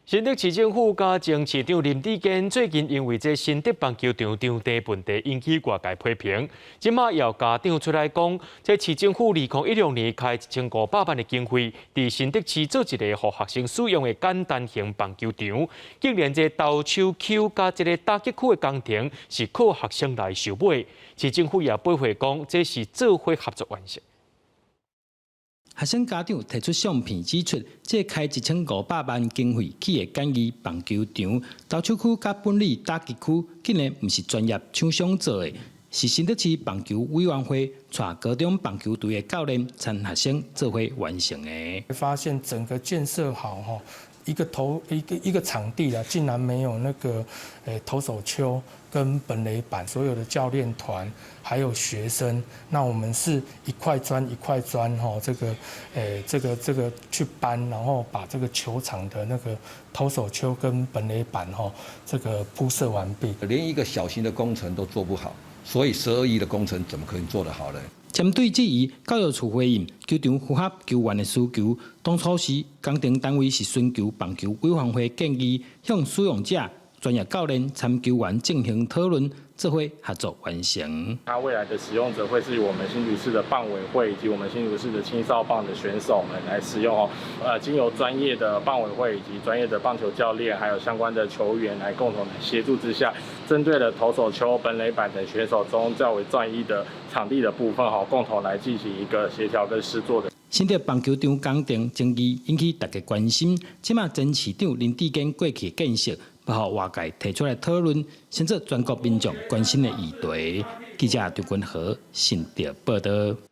新竹市政府佮前市長林智堅最近因為這新竹棒球場場地問題引起外界批評，這馬有家長出來講，這市政府2016年開1500萬的經費，佇新竹市做一個予學生使用的簡單型棒球場，竟然這投手丘佮這个打擊區的工程是靠學生來收買，市政府也駁回講，這是做伙合作完成。學生家長提出相片指出，這開1500萬經費起的簡易棒球場，投手區佮本壘打擊區，竟然毋是專業廠商做的，是新竹市棒球委員會帶高中棒球隊的教練摻學生做伙完成的。發現整個建設好吼，一個投一個一個場地啊，竟然沒有那個投手丘跟本壘板，所有的教練團還有學生，那我們是一塊磚一塊磚吼，這個去搬，然後把這個球場的那個投手丘跟本壘板吼，這個鋪設完畢。連一個小型的工程都做不好，所以12億的工程怎麼可能做得好呢？針對質疑，教育處回應，球場符合球員的需求。當初時工程單位是尋求棒球委員會建議，向使用者、專業教練參球員進行討論，做伙合作完成。它未來的使用者會是我們新竹市的棒委會以及我們新竹市的青少棒的選手們來使用哦。經由專業的棒委會以及專業的棒球教練，還有相關的球員來共同協助之下，針對了投手丘、本壘板等選手中較為專一的場地的部分，哈，共同來進行一個協調跟施作的。新竹棒球場工程爭議引起大家關心，這馬前市長林智堅過去建設，予外界提出來討論，成做全國民眾關心的議題。記者張君和新竹報道。